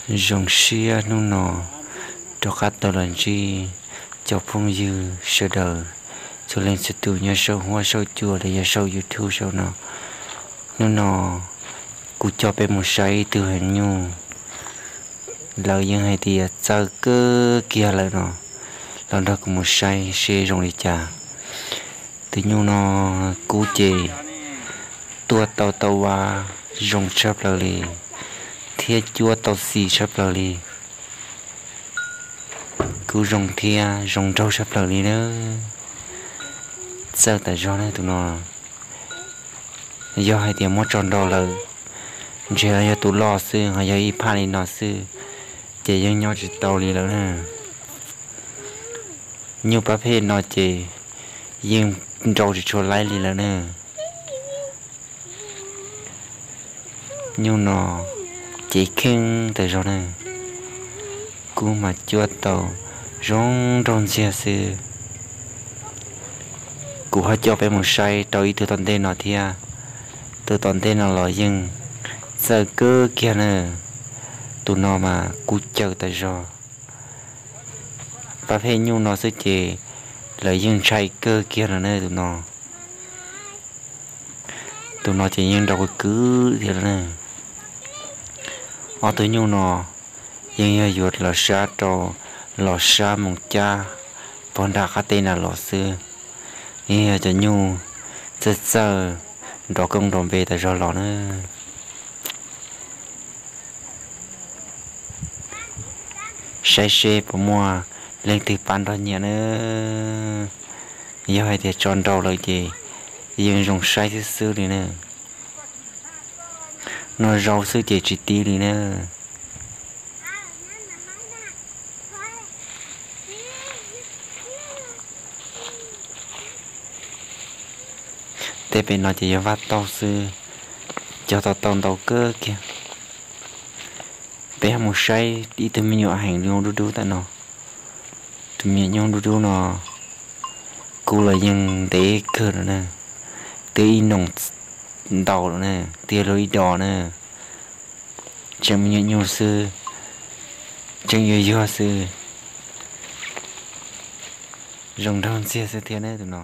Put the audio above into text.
Zoo siab hnub no rov qab tau los ntsib cov phooj ywg sawv daws, txhua leej txhua tus nyob saum huab saum cua los yog saum YouTube saum no. Hnub no kuv coj peb mus saib ib tug heev nyuj, lawv yeej hais tias txawj kawg kiag lawm no, los nrog kuv mus saib seb zoo li cas. Tus nyuj no kub ces tuaj tau tau vaj zoo tshaj plaws li, thiab cuab tau xis tshaj plaws li. Kub zoo thiab zoo nraug tshaj plaws li na. Txawj tas zog na tus no. Yog hais tias muab tso nrau lawm, ntshe yog tus loj xwb ho yog ib phaj li no xwb, ces yeej nyob tsis tau li lawm na. Nyuj pab phem no ces yeej nrau tsis tshua laib li lawm na. Nyuj no cev kheej tas zog na. Kub mas cuab tau zoo nraug ntxiag xwb. Kuv ho coj peb mus saib rau ib tug tom ntej no thiab. Tus tom ntej no los yeej txawj kawg kiag na. Tus no mas kub caw tas zog. Pab phem nyuj no xwb ces lawv yeej ntshai kawg kiag no na tus no. Tus no ces yeej nrau kwv kwv thiab na. Ob tug nyuj no yeej yog yuav los sab rau, los sab mus cab pog nram qab teb na los xwb. Yeej yog cov nyuj txawj txawj nrov koob nrov npe tas zog los na. Saib seb puas muaj leej twg pab nrog nyiam na. Yog hais tias tso nrau lawm ces yeej zoo saib xwb xwb li na. Noj zaub xwb ces tsis tib li na. Tej pem no ces yog vaj taug xwb, cog tau tau ntau kawg kiag. Peb mus saib ib tug me nyuam heev nyuj dub dub tam no. Tus me nyuam nyuj dub dub no kub los yeej ntev kawg lawm na, twb ib noos ntau lawm na, twb luag ib dos na. Tseem me nyuam nyuj xwb, tseem yuag yuag xwb, zoo nraug ntxiag xwb thiab na tus no.